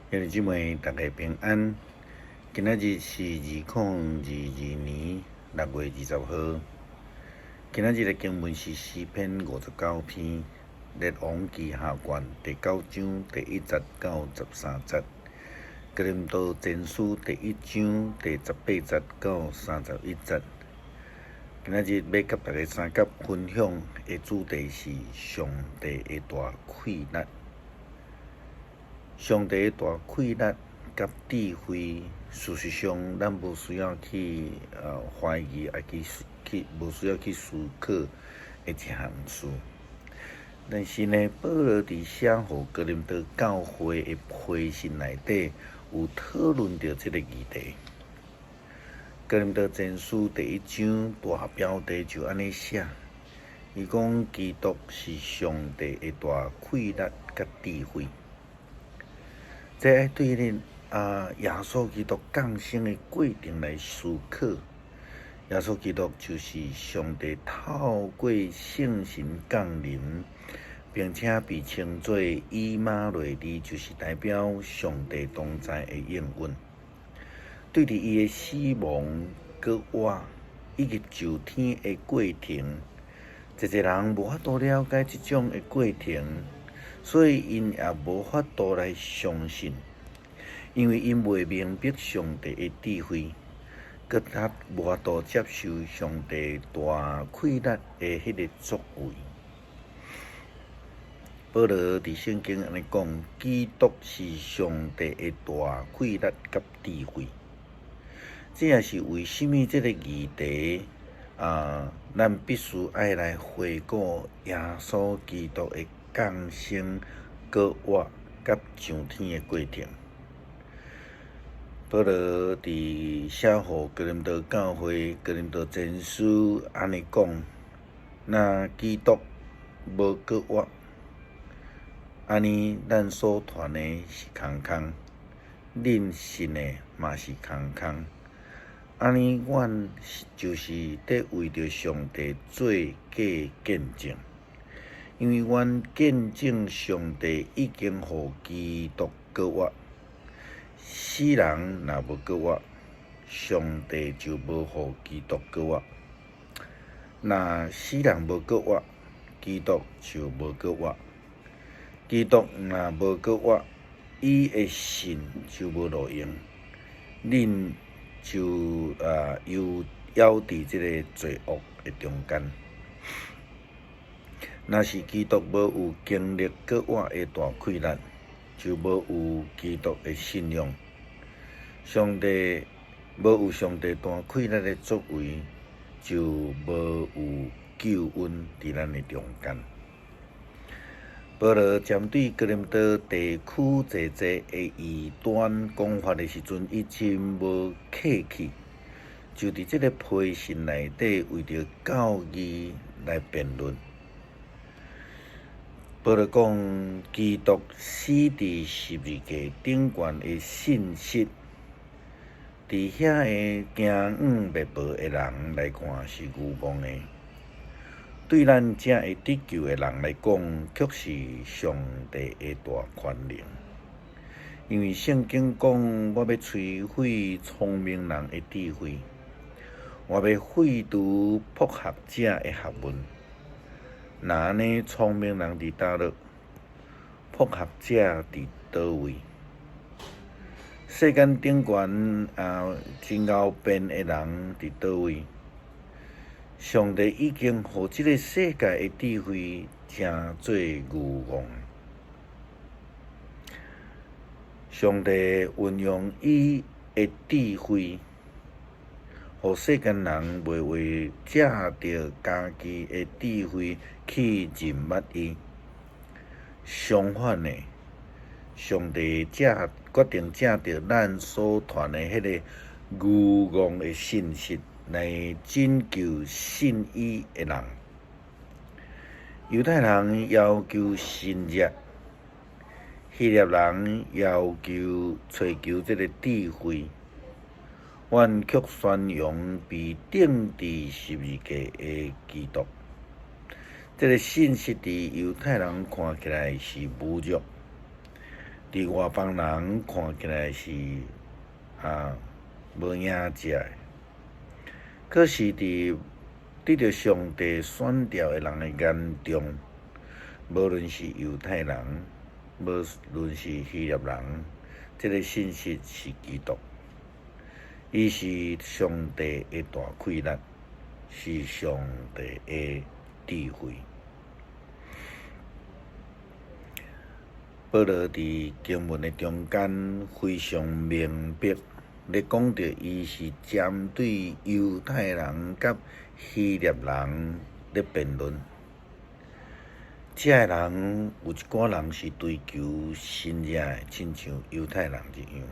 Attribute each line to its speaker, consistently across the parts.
Speaker 1: 兄弟姊妹，大家平安。今仔日是2022年6月20號。今仔日的經文是詩篇59篇，列王紀下卷第九章第一節到13節，哥林多前書第一章第18節到31節。今仔日欲佮大家相佮分享的主題是上帝的大氣力。上帝的大氣力佮智慧，事實上，咱無需要去懷疑，也去無需要去思考的一項事。但是呢，保羅佇寫予哥林多教會的批信內底，有討論著這个議題。哥林多前書第一章大標題就按呢寫，伊講基督是上帝的大氣力佮智慧。這愛對恁耶穌基督降生的過程來思考。耶穌基督就是上帝透過聖神降臨，並且被稱做以馬內利，就是代表上帝同在的應允。對佇伊的死亡、閣活以及上天的過程，濟濟人無法度了解這種的過程。所以𪜶也無法度來相信，因為𪜶袂明白上帝的智慧，閣較無法度接受上帝大氣力的彼个作為。保羅佇聖經按呢講，基督是上帝的大氣力佮智慧。這也是為啥物這个議題啊，咱必須愛來回顧耶穌基督的降生、閣活、佮上天的過程。保羅佇寫予哥林多教會、哥林多前書按呢講：若基督無閣活，按呢咱所傳的是空空，恁信的嘛是空空。按呢，阮就是佇為著上帝做假見證。因為阮見證上帝已經予基督閣活，死人若無閣活，上帝就無予基督閣活。若死人無閣活，基督就無閣活。基督若無閣活，伊的信就無路用，恁就猶猶佇這个罪惡的中間。若是基督無有經歷閣活的大氣力，就無有基督的信仰。上帝無有上帝大氣力的作為，就無有救恩佇咱的中間。保羅針對哥林多地區濟濟的異端講法的時陣，伊真無客氣，就佇這个批信內底為著教義來辯論。保羅講，基督死佇十字架頂懸的信息，佇遐个驚惶滅無的人來看是愚妄的，對咱這會得救的人來講，卻是上帝的大權能。因為聖經講，我欲摧毀聰明人的智慧，我欲廢除博學者的學問。若按呢，聰明人佇佗落，博學者佇佗位？世間頂懸啊，真𠢕辯的人佇佗位？上帝已經予這个世界的智慧成做愚妄。上帝運用伊的智慧，予世間人袂為藉著家己的智慧去認捌伊。相反的，上帝藉決定藉著咱所傳的彼个愚妄的信息來拯救信伊的人。猶太人要求神蹟，希臘人要求揣求這个智慧。阮卻宣揚被釘佇十字架的基督。這个信息佇猶太人看起來是侮辱，佇外邦人看起來是無影食的，可是佇得著上帝選召的人的眼中，無論是猶太人，無論是希臘人，這个信息是基督，伊是上帝的大氣力，是上帝的智慧。保羅佇經文的中間非常明白，咧講著伊是針對猶太人佮希臘人咧辯論。這个人有一寡人是追求神跡的，親像猶太人一樣；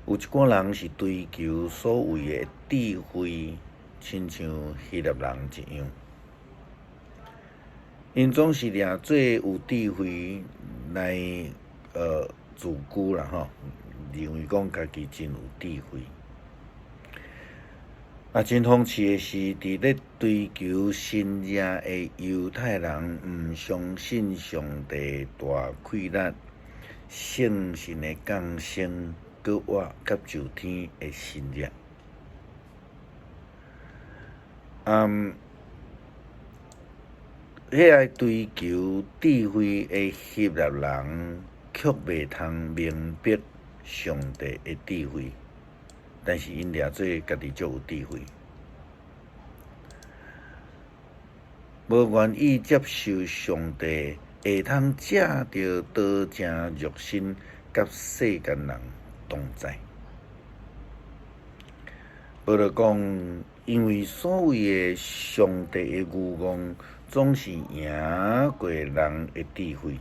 Speaker 1: 有一寡人是追求所謂的智慧，親像希臘人一樣。𪜶總是掠做有智慧來自居啦吼，認為講家己真有智慧。啊，真諷刺的是，佇咧追求神跡的猶太人，毋相信上帝大氣力、聖神的降生、閣活佮上天的神跡。遐个追求智慧的希臘人，卻袂通明白上帝的智慧，但是𪜶掠做家己足有智慧，無願意接受上帝會通藉著道成肉身，佮世間人同在。保羅講，因為所謂的上帝的愚戇，總是贏過人的智慧。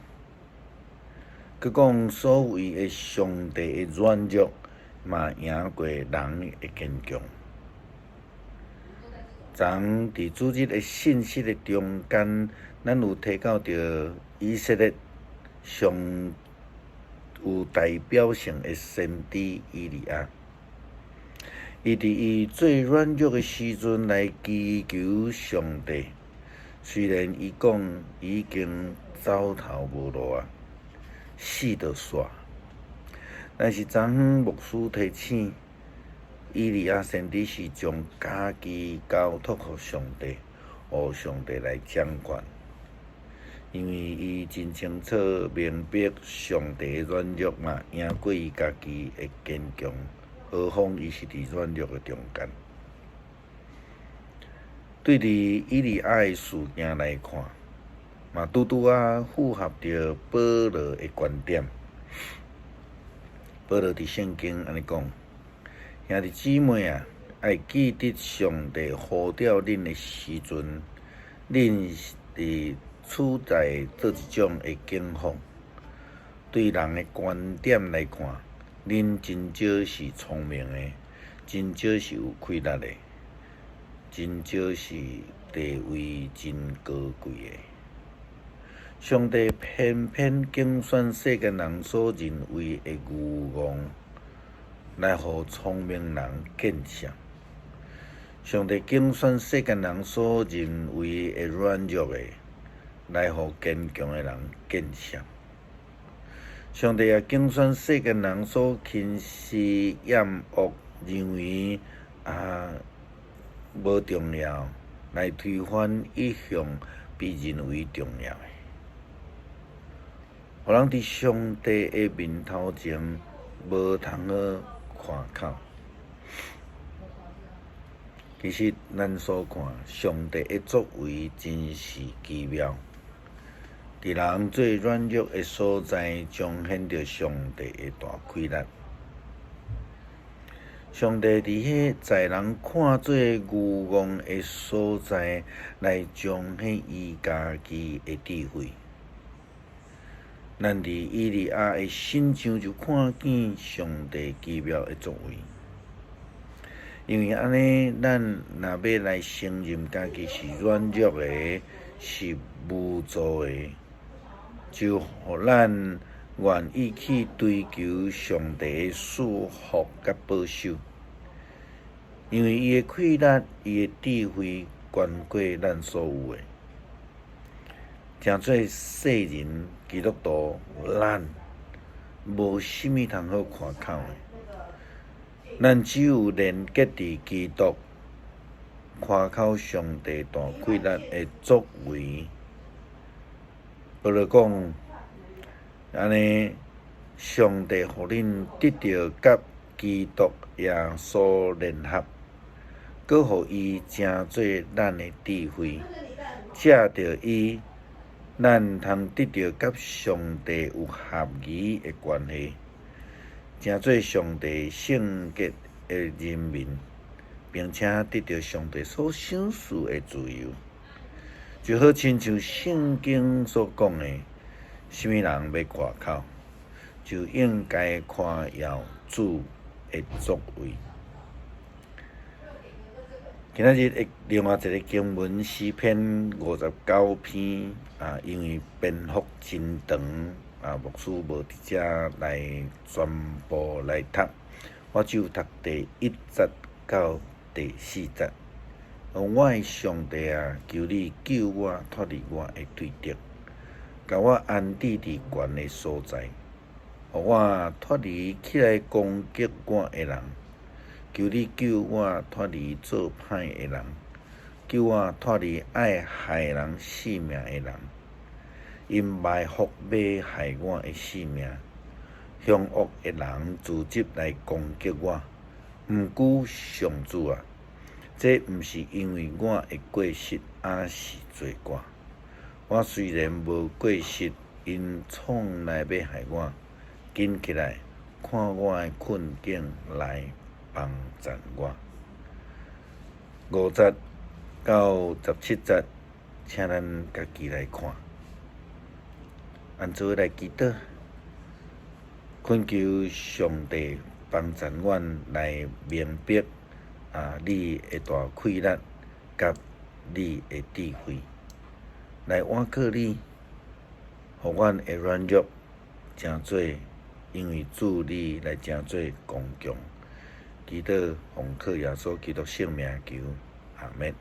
Speaker 1: 閣講所謂的上帝的軟弱，嘛贏過人的堅強。昨佇主日的信息的中間，咱有提到著以色列上有代表性的先知以利亞。伊佇伊最軟弱的時陣來祈求上帝，雖然伊講已經走投無路啊，死就煞，但是昨昏牧師提醒，以利亞先知是將家己交託予上帝，予上帝來掌權，因為伊真清楚明白上帝的軟弱嘛，贏過伊家己的堅強。何況伊是佇軟弱的中間。對佇以利亞的事件來看，嘛拄拄仔符合著保羅的觀點。保羅佇聖經按呢講：兄弟姊妹啊，愛記得上帝呼召恁的時陣，恁是處在佗一種的境況。對人的觀點來看，恁真少是聰明的，真少是有氣力的，真少是地位真高貴的。上帝偏偏揀選世間人所認為的愚戇，來予聰明人見笑。上帝揀選世間人所認為的軟弱的，來予堅強的人見笑。上帝也揀選世間人所輕視厭惡，認為無重要，來推翻一向被認為重要的。予人佇上帝的面頭前無通好誇口。其實，咱所看上帝的作為真是奇妙。佇人最軟弱的所在，彰顯著上帝的大氣力。上帝佇彼在人看做愚戇的所在，來彰顯伊家己的智慧。咱佇以利亞的身上就看見上帝奇妙的作為。因為按呢，咱若欲來承認家己是軟弱的，是無助的，就予咱願意去追求上帝的賜福佮保守，因為伊的氣力、伊的智慧懸過咱所有的。誠濟世人基督徒，咱無啥物通好誇口的。咱只有連結佇基督，誇口上帝大氣力的作為。保羅講，按呢，上帝予恁得著佮基督耶穌聯合，閣予伊成做咱的智慧，藉著伊，咱通得著佮上帝有合宜的關係，成做上帝聖潔的人民，並且得著上帝所賞賜的自由。就好親像聖經所講的，啥物人欲誇口，就應該誇耀主的作為。今仔日的另外一个經文詩篇59篇啊，因為篇幅真長啊，牧師無佇遮來全部來讀，我只有讀第一節到第四節。我的上帝啊，求你救我脫離我的對敵，共我安置佇懸的所在，予我脫離起來攻擊我的人。求你救我脫離做歹的人，救我脫離愛害人性命的人。𪜶埋伏欲害我的性命，兇惡的人組織來攻擊我。毋過上主啊，這毋是因為我的過失，抑是罪過。我雖然無過失，𪜶創來欲害我，緊起來看我的困境來幫贊我。5節到17節，請咱家己來看。按做伙來祈禱，懇求上帝幫贊阮來明白啊，你的大氣力佮你的智慧，來倚靠你，予阮的軟弱成做，因為主你來成做剛強。祈禱奉靠耶穌基督聖名求，阿們。